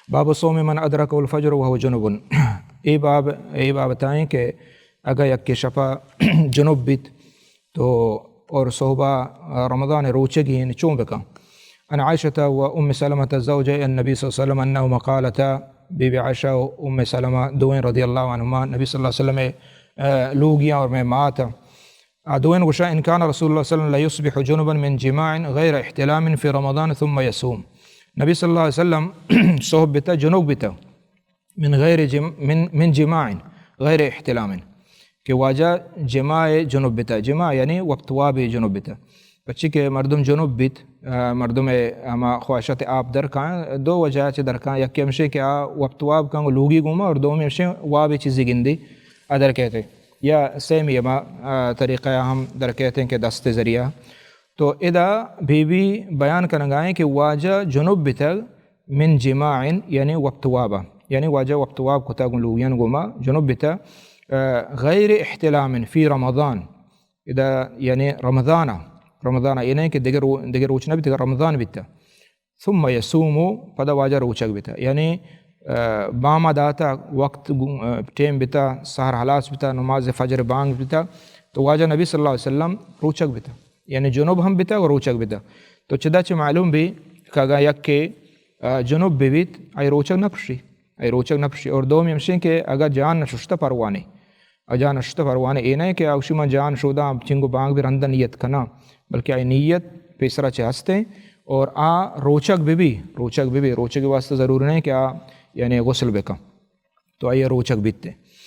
باب صوم من أدركه الفجر وهو جنب۔ اے باب، اے بابت ایں کہ اگاں یکے شپا جنب بیت تو اور صحبا رمضان روچگی ایں، چون بکن؟ عن عائشة وأم سلمة زوجي النبي صلى الله عليه وسلم أنهما قالتا، بی بی عائشہ و ام سلمہ دوئیں رضی اللہ عنہما نبی صلی اللہ علیہ وسلم ء، آ، لوگیاں اور مئے مات۔ آ دوئیں گوشا، إن كان رسول الله صلى الله عليه وسلم ليصبح جنبا من جماع غير احتلام في رمضان ثم يصوم۔ نبی صلی اللہ علیہ وسلم صحب بتا، جنوب بتا، من غیر جم-، من، من جماع غیر احتلام، کہ واجہ جماع جنوب بتا، جماع یعنی وپت واب جنوب بتا۔ پچی کہ مردم جنوب بیت، آ، مردم ہما خواہشات آپ در کاں، دو وجہ چہ در کاں، یکے ہمشے کہ آ وپت واب کاں لوگی گوما، اور دومی ہمشے واب چیزی گندی آ در کہتے، یا سیمی ہما، آ، طریقہ ہم در کہتے کہ دست ذریعہ۔ تو ادا بی بی بیان کنگائیں کہ واجہ جنوب بتگ من جماع، یعنی وپت وابا، یعنی واجہ وپت واب کتگ لوگیان گوما جنوب بتگ، آ، غیر احتلام فی رمضان، ادا یعنی رمضان، رمضان اے نہ کہ دگہ رو-، دگہ روچ نہ بیتگ، رمضان بیتگ۔ ثم یصوم، پدا واجہ روچگ بیتگ۔ یعنی، آ، باما داتا وقت گو-، آ، ٹیم بیتگ، سحر ہلاس بیتگ، نماز فجر بانگ بیتگ، تو واجہ نبی صلی اللہ علیہ وسلم روچگ بیتگ۔ یعنی جنوب ہم بیتگ و روچگ بیتگ۔ تو چدا چہ معلوم بی کہ اگاں یکے، آ، جنوب ببیت، آئی روچگ نہ پشی، آئی روچگ نہ پشی۔ اور دومی ہمشیں کہ اگاں جان نہ ششتہ پروانے، آ جان اشتہ پروانے اے نہ کہ آ گوشی من جان شوداں چنگو بانگ بی رندا نیت کناں، بلکہ آئی نیت پیسرا چہ ہستیں اور آ روچگ بہ بی، روچگ بہ بی، روچگ واسطہ ضروری نہ کہ آ یعنی غسل بکن، تو آئی روچگ بیتے۔